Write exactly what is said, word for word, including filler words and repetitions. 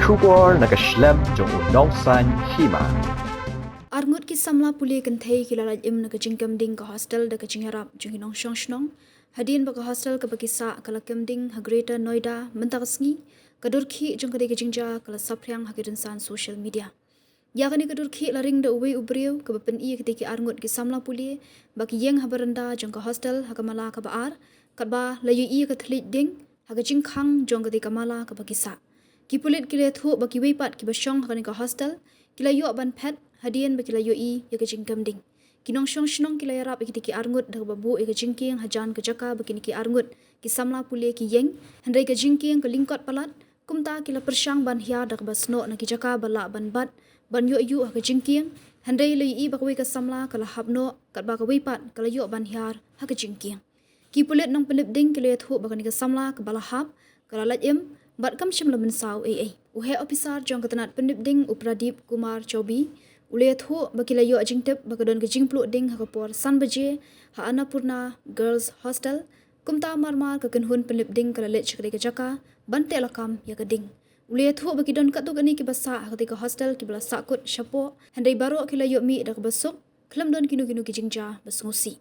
Khubor na ka shlem jong u Nongsaiñ Hima. Arngut ki samla pule kynthei ki la lait im na ka jingkem ding ka hostel da ka jingïarap jong ki nongshong shnong. Hadien ba ka hostel kaba ki sah ka la kem ding ha Greater Noida mynta ka sngi, ka dur khih jong ka dei ka jingjia ka la saphriang ha ki rynsan social media. Ïa kane ka dur khih la ring da uwei u briew kaba pyni ïa kitei ki arngut ki samla pule ba ki ïeng ha baranda jong ka hostel ha ka mala kaba ar, katba la ïohi ïa ka thylliej ding ha ka jingkhang jong katei ka mala kaba ki sah. Ki pulit ki la ïathuh ba kiwei pat kiba shong ha kane ka hostel ki la ïoh ban phet hadien ba ki la ïohi ïa ka jingkem ding. Ki nongshong shnong ki la ïarap ïa kitei ki arngut da kaba buh ïa ka jingkieng hajan ka jaka ba kine ki arngut ki samla pule ki ïeng, hynrei ka jingkieng ka lyngkot palat. Kumta ki la pyrshang ban hiar da kaba snoh na ki jaka ba lah ban bat ban ïoh ïuh ha ka jingkieng, hynrei la ïohi ba kawei ka samla ka la hap noh, katba kawei pat ka la ïoh ban hiar ha ka jingkieng. Ki pulit nongpyndep ding ki la ïathuh ba kane ka samla kaba la hap ka la lait im bad kam shym la mynsaw ei ei. U heh ophisar jong ka tnat pyndep ding u Pradip Kumar Choubi u la ïathuh ba ki la ïoh jingtip ba ka don ka jingpluh ding ha ka por san baje ha Annapurna Girls Hostel. Kumta marmar ka kynhun pyndep ding ka la leit sha katei ka jaka ban teh lakam ïa ka ding. U la ïathuh ba ki don katto katne kiba sah ha katei ka hostel kiba la sahkut shapoh, hynrei baroh ki la ïoh mih da kaba suk, khlem don kino kino ki jingjia ba sngewsih.